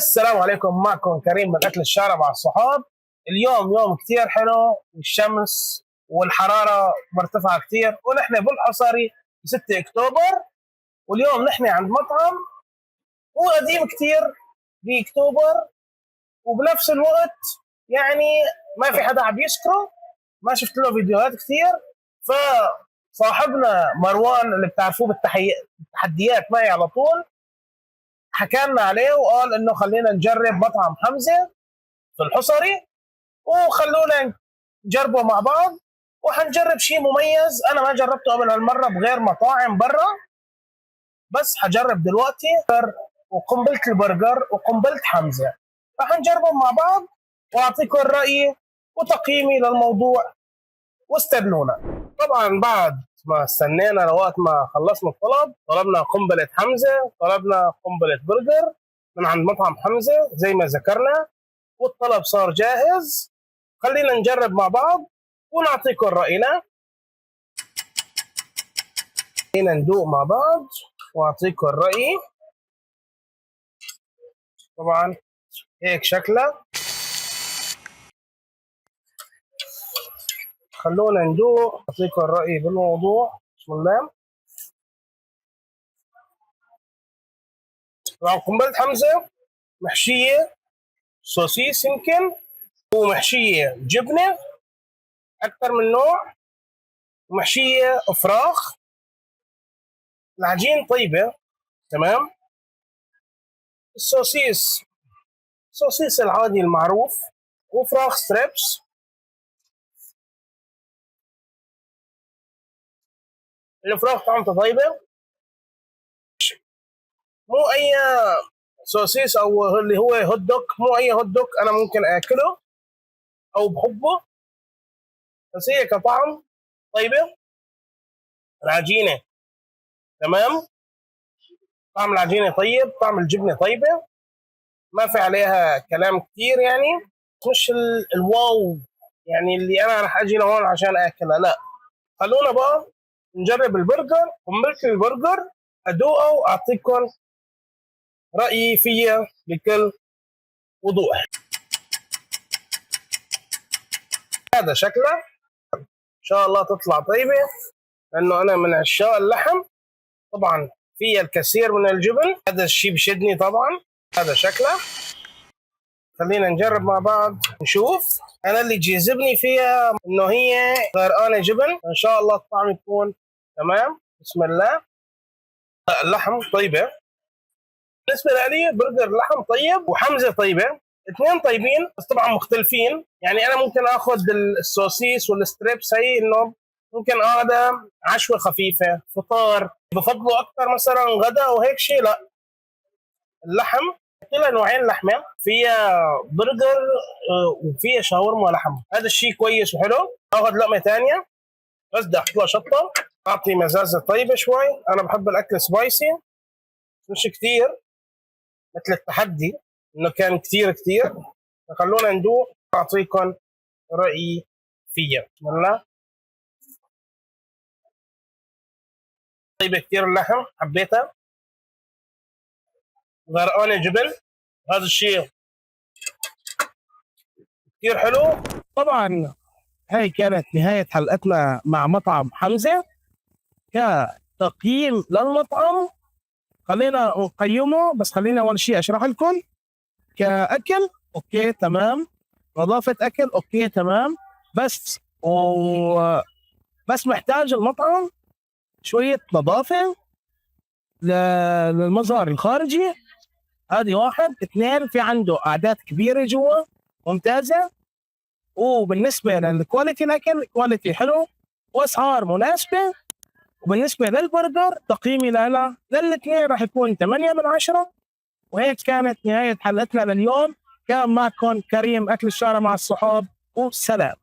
السلام عليكم، معكم كريم من أكل الشارع مع الصحاب. اليوم يوم كتير حلو، والشمس والحرارة مرتفعة كتير، ونحن بالحصري 6 أكتوبر. واليوم نحن عند مطعم هو قديم كتير بأكتوبر، وبنفس الوقت يعني ما في حدا عم يسكره، ما شفت له فيديوهات كتير. فصاحبنا مروان اللي بتعرفوه بالتحديات معي على طول حكى لنا عليه وقال انه خلينا نجرب مطعم حمزة في الحصري، وخلونا نجربه مع بعض. وحنجرب شيء مميز انا ما جربته قبل هالمرة بغير مطاعم برا، بس حجرب دلوقتي وقنبله البرجر وقنبله حمزة، فحنجربهم مع بعض واعطيكم رايي وتقييمي للموضوع، واستنونا. طبعا بعد ما استنينا لوقت ما خلصنا الطلب، طلبنا قنبلة حمزة، طلبنا قنبلة برجر من عند مطعم حمزة زي ما ذكرنا، والطلب صار جاهز. خلينا نجرب مع بعض ونعطيكم رأينا. خلينا ندوق مع بعض واعطيكم الرأي. طبعا هيك شكله، خلونا ندوق اعطيكم الرأي بالموضوع. بسم الله. طبعا قنبلة حمزة محشية سوسيس يمكن، ومحشية جبنة أكثر من نوع، ومحشية فراخ. العجين طيبة تمام. السوسيس السوسيس العادي المعروف، وفراخ strips. الفراخ طعمته طيبة، مو أي سوسيس أو اللي هو hot dog، مو أي hot dog أنا ممكن آكله أو بحبه، بس هي كطعم طيبة. العجينة تمام، طعم العجينة طيب، طعم الجبنة طيبة، ما في عليها كلام كتير، يعني مش ال wow يعني اللي أنا راح أجي لهون عشان آكلها، لا. خلونا بقى نجرب البرجر، قنبلة البرجر، أدوقه وأعطيكم رأيي فيها بكل وضوح. هذا شكله، إن شاء الله تطلع طيبة، لأنه أنا من عشاق اللحم. طبعا فيها الكثير من الجبن، هذا الشيء بشدني طبعا. هذا شكله، خلينا نجرب مع بعض نشوف. أنا اللي جذبني فيها إنه هي غرقانة جبن، إن شاء الله الطعم يكون تمام. بسم الله. اللحم طيبة بالنسبة لي، برجر لحم طيب وحمزة طيبة، اثنين طيبين بس طبعا مختلفين. يعني أنا ممكن آخذ السوسيس وال strips هي إنه ممكن هذا عشوة خفيفة، فطار بفضله أكثر مثلا غدا وهيك شيء. لا، اللحم طلع نوعين لحمة، فيها برجر وفيها شاورما لحم، هذا الشيء كويس وحلو. اخذ لقمة ثانية بس بدي احط لها شطة، اعطي مزازة طيبة شوي. انا بحب الاكل spicy مش كثير مثل التحدي انه كان كثير كثير. خلونا ندوق اعطيكم رأيي فيها. بسم الله. طيبة كثير اللحم، حبيتها، غرقانة جبن، هذا الشيء كثير حلو. طبعا هاي كانت نهاية حلقتنا مع مطعم حمزة. كتقييم للمطعم خلينا نقيمه، بس خلينا أول شيء أشرح لكم. كأكل okay تمام، نظافة أكل okay تمام، بس محتاج المطعم شوية نظافة للمظهر الخارجي. هذه واحد. اثنين، في عنده أعداد كبيرة جوا ممتازة. وبالنسبة لل quality الأكل quality حلو وأسعار مناسبة. وبالنسبة للبرجر تقييمي لها للاثنين راح يكون 8 من 10. وهيك كانت نهاية حلقتنا لليوم. كان معكم كريم أكل الشارع مع الصحاب، وسلام.